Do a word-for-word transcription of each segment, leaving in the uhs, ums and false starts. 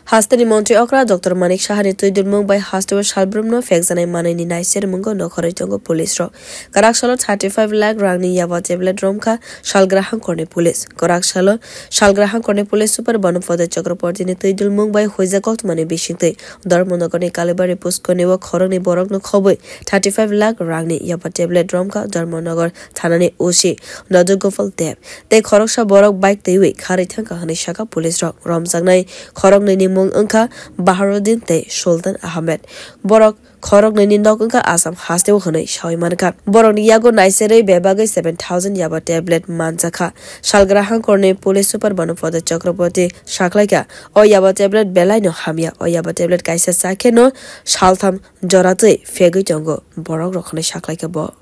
Hasteni montri okra Doctor Manik Sahani twi dulmung bai hasteo salbrumno phekjanai manwini naisermungo nokhorwi tongo police rok. Kwrak salo thirty five lakh rangni yaba tablet romkha Salgrahang korni police. Kwrak salo Salgrahang korni police super Banupade Chakrabortini twi dulmung bai huijak koktmani bisingtwi Dharmanagarni Kalibari Puskonio khoroknwi borokno khobwi thirty five lakh rangni yaba tablet romkha Dharmanagar thanani O C Nadu Gopal Deb. Tei khoroksa borok bike twiwi kharwi thangkha hwnwi sakha police rok. Romjaknai khoroknwini mung wngkha Baharuddin tei Sultan Ahmed. Borok khoroknwini nok wngkha Assam hasteo hwnwi sawi mankha. Borokni yago naiserwi bebagwi seven thousand yaba tablet manjakha. Salgrahang korni police super Banupade Chakraborty sakhlaikha, o yaba tablet belaino hamya. O yaba tablet kaisa chakheno saltham jora twi phegwi tongo borok rok hwnwi sakhlaikha bo.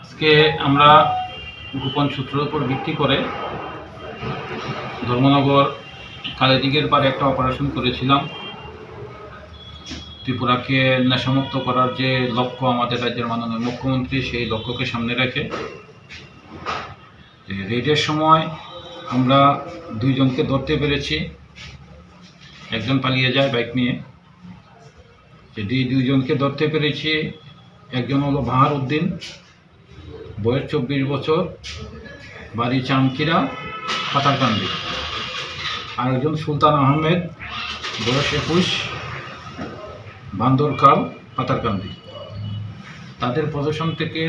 আজকে আমরা গোপন সূত্রের উপর ভিত্তি করে ধর্মনগর কালিদিঘির পাড়ে একটা অপারেশন করেছিলাম। ত্রিপুরাকে নেশামুক্ত করার যে লক্ষ্য আমাদের রাজ্যের মাননীয় মুখ্যমন্ত্রী, সেই লক্ষ্যকে সামনে রেখে এই রেডের সময় আমরা দুইজনকে ধরতে পেরেছি। একজন পালিয়ে যায় বাইক নিয়ে। যে দুই-, দুইজনকে ধরতে পেরেছি, একজন হলো বাহার উদ্দিন, বয়স চব্বিশ বছর, বাড়ি চামকিরা, পাথারকান্দি। আর একজন সুলতান আহমেদ, বয়স একুশ, বান্দরকাল, পাথারকান্দি। তাদের পজিশন থেকে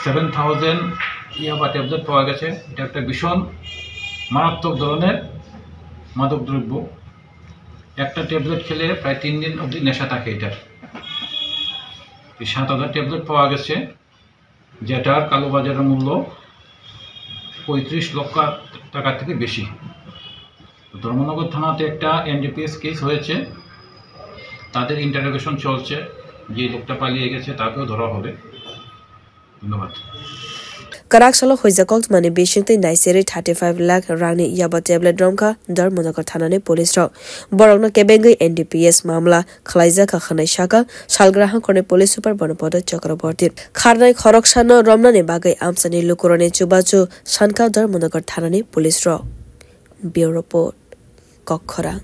সেভেন থাউজেন্ড ইয়াবা ট্যাবলেট পাওয়া গেছে। এটা একটা ভীষণ মারাত্মক ধরনের মাদক দ্রব্য। একটা ট্যাবলেট খেলে প্রায় তিন দিন অবধি নেশা থাকে এটার। এই সাত হাজার ট্যাবলেট পাওয়া গেছে, যেটার কালোবাজারের মূল্য পঁয়ত্রিশ লক্ষ টাকা থেকে বেশি। তো ধর্মনগর থানাতে একটা এনডিপিএস কেস হয়েছে, তাদের ইন্টারোগেশন চলছে। যে লোকটা পালিয়ে গেছে, তাকেও ধরা হবে। ধন্যবাদ। Kwrak salo huijak koktmani bisingtwi naiserwi thirty five lakh rangni yaba tablet romkha Dharmanagar thanani police rok. Borokno kebengwi N D P S mamla khwlaijakha hwnwi sakha Salgrahang korni police super Banupade Chakraborty. Kharnai khoroksano romnani bagwi amchaini lukurokni chubachu sankha Dharmanagar thanani police rok. Bureau Report, Kokkhorang.